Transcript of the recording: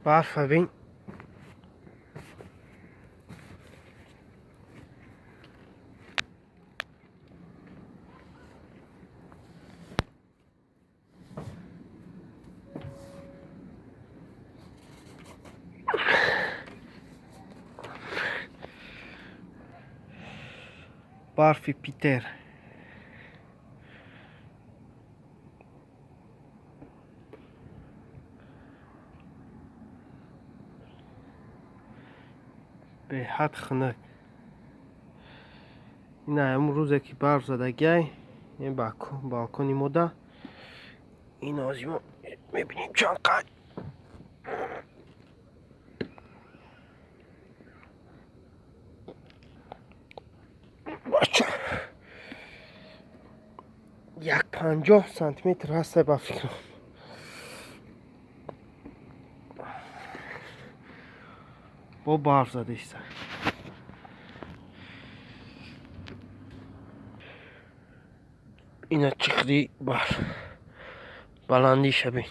Барфа бин. Барфи Питер. Беҳад хунук. Ина ҳамун рӯзе, ки барф задагиай, ин балкони мода. Ин ози мо мебинем, чанд қад. Бача, 1,50 сантиметр ҳастай, ба фикрам. Бо барф задаиста. Ина чихри барф, баландиша бин.